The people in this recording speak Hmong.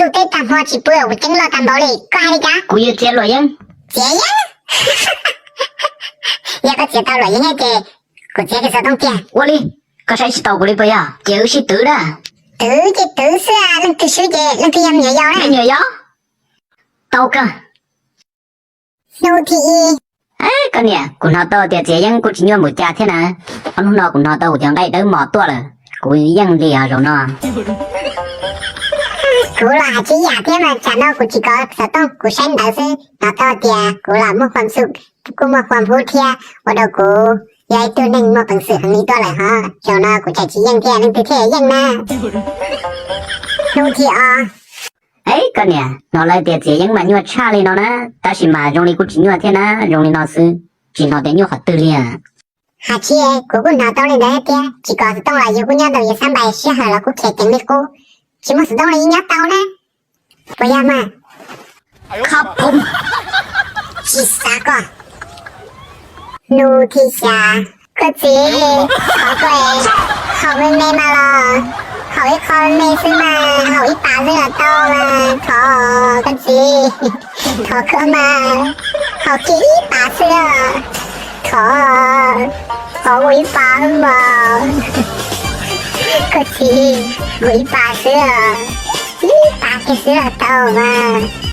Ntuj teb tag hmo tsis pw kuv ceeb loj tag npaum li, koj hais li cas? Kuv yuav txiav luam yeeb. Txiav yeeb? Yog koj txiav tau luam yeeb ces kuv txiav kiag xov tooj tiag. Ua li, koj saib tsis taus kuv li puas yog? Ces wb sib twv na. Twv ces twv xwb, leej twg swb ces leej twg yog me nyuam yaus na. Me nyuam yaus. Tau kawg. Hnub thib ib. Koj niam, kuv hnov tau tias txiav yeeb kuj tsis nyuaj npaum cas thiab na. Ob hnub no kuv hnov tau kuv cov nqaij dawb mos tuaj lawm, kuv yeej li os zaum no. Kuv los hais tsis yam thiab mas, tsam no kuv tsis kov xov tooj, kuv saib ntawv xwb, hnov tau tias kuv los muaj khuam xum, kuj muaj khuam hub thiab, ua rau kuv yog ib tug neeg muaj peev xwm heev li tuaj lawm hos. Zaum no kuv tseem tsis yeej thiab, leej twg thiaj yeej na? Hnub thib ob. Koj niam, hnov lawv tias txiav yeeb mas nyuaj tshaj li no na, tab sis mas zoo li kuj tsis nyuaj thiab na, zoo li no xwb, tsis hnov tias nyuaj qhov twg li. Hais tsis, kuv kuj hnov tau li ntawd thiab, tsis kov xov tooj los yus kuj nyob ntawm yus xab npais, sij hawm los kuj khiav ceev li qub, tsis muaj xov tooj los yeej nyob tau na. Puas yog mas? Kho pum, tsis xav koj. Hnub thib xya. Koj txiv, thov koj, haus me me mas los, haus ib qho me xwb mas, haus ib pas xwb los tau mas, thov koj txiv, thov koj mas, haus kiag ib pas xwb, thov, thov ua ib pas xwb mas, koj txiv, ua ib pas xwb, ib pas kiag xwb los tau mas.